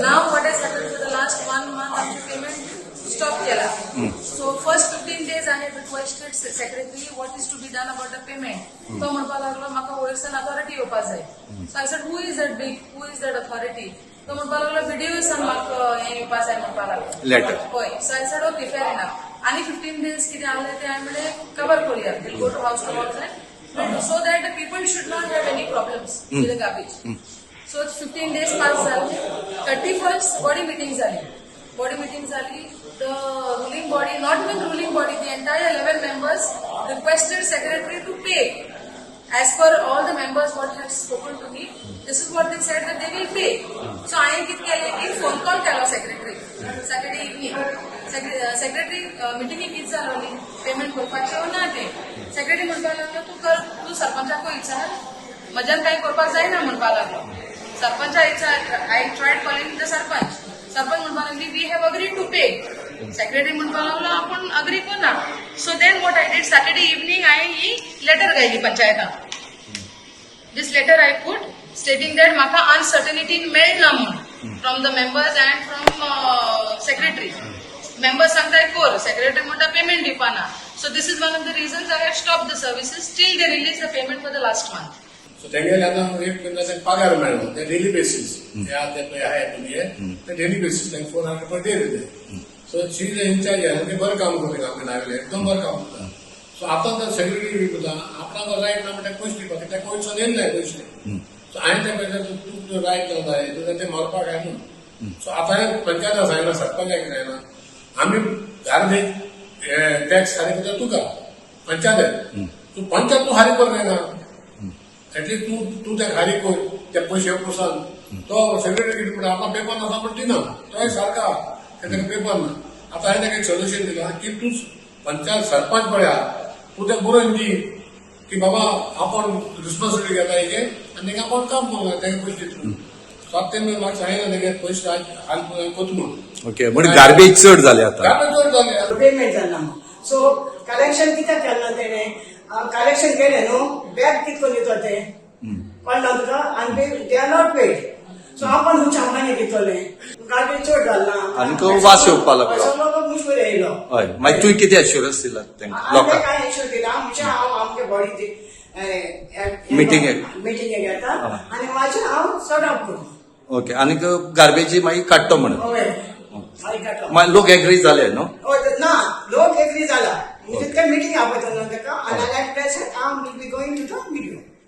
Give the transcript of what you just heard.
Now what has happen, for the last one month आमचे payment stop केला. So first 15 days I have requested secretary what is to be done about the payment. तो म्हणपाक लागलो, म्हाका वयरसान authority येवपा जाय. So I said, "Who is that big, who is that authority?" तो म्हणपाक लागलो, बीडीओ सान म्हाका हें येवपा जाय म्हणपाक लागलो. Letter. हय. So I said, "Okay, fair enough." आनी 15 डेज कितें आहले ते हांवें म्हणलें कवर करूया, we'll go to house to house and so that the people should not have any problems with the garbage. So 15 days pass झाले. 31st body meeting झाली. Body meeting झाली, the ruling body, not even ruling body, the entire 11 members requested secretary to pay. As per all the members what have spoken to me, this is what they said, that they will pay. So हांवें कितें केलें की phone call केलो secretary Saturday evening. Secretary मिटिंगेक कितें जालोली, payment करपाचें वो ना तें. सेक्रेटरी म्हणपाक लागलो, तूं कर, तूं सरपंचाक विचार, म्हज्यान कांय करपाक जायना म्हणपाक लागलो. सरपंचा विचार. I tried calling the sarpanch. Sarpanch म्हणपाक लागली, "We have agree to pay." Secretary म्हणपाक लागलो, आपूण अग्री करना. So then what I did, Saturday evening हांवें ही लेटर घायली पंचायतान. This letter I put stating that म्हाका अनसर्टनिटी मेळना म्हूण from the members and from secretary. Members सांगताय कर, सेक्रेटरी म्हणटा payment दिवपाना. So this is one of the reasons I have stop the services till they release the payment for the last month. So तेंगेले आतां एक म्हणटा तेंका पगार मेळना, ते डेली बेसीस हे आहा ते पळय आहाय तुमी हे ते डेली बेसीस तांकां 400 per day दिले. So she is incharge आहा, ते बरें काम करता. आमगे नावेले एकदम बरें काम करता. सो आतां तर सेक्रेटरी करता, आपणाक रायट ना म्हणटा पयशे दिवपाक, कित्याक पयसो येयले नाय पयशे. सो हांवें ते पयशे तूं रायट ना जाय तुजें ते मारपाक काय म्हणून. सो आतां पंचायताक सांगला, सरपंचाक सांगला, आमी गार्बेज टॅक्स फारीक करता तुका पंचायत, तूं पंचायत तूं फारीक कर जायना, एटलीस्ट तूं तूं ते फारीक कर ते पयशे पुसान. तो सेक्रेटरी कितें म्हणटा, आपलो पेपर नासा म्हण दिना. तोय सारका ताका पेपर ना. आतां हांवें ताका एक सोल्युशन दिलां की तूं पंचायत सरपंच पळया, तूं ते बरोवन दी की बाबा आपूण रिस्पॉन्सिबिलिटी घेता हेजे आनी ताका आपूण काम करूं, ताका पयशे दितलो. सो आतां तेणी म्हाका सांगिल्लें, तेगे पयशे हाल कोत म्हणून. ओके, म्हणजे गार्बेज चड जाले आता. गार्बेज चड जाले. पेमेंट जालें ना. सो कलेक्शन कित्याक केलें ना तेणें? कलेक्शन केलें न्हू, बॅग कित करून दितो ते कळना तुका? आनी they are not paid, so आपण खंयच्या आंगांनी दितले? गार्बेज चड जाला. आनीक वास येवपाक लागलो. सगळो मुश्कील येयलो. हय, मागीर तुवें कितें एश्युरन्स दिला तांकां हांवें लोकांक? काय इश्यू दिला म्हणजे हांव आमगे बॉडी मिटिंगेक. मिटिंगेक येता आनी म्हाजें हांव सॉर्ट आउट करूं. ओके, आनीक गार्बेजी मागीर काडटो म्हणून. हय, मागीर काडलो. मागीर लोक एग्री जाले न्हू? हय, ना, लोक एग्री जाला. म्हणजे ते मिटींग आपयता न्हू ताका आनी प्रेस हांव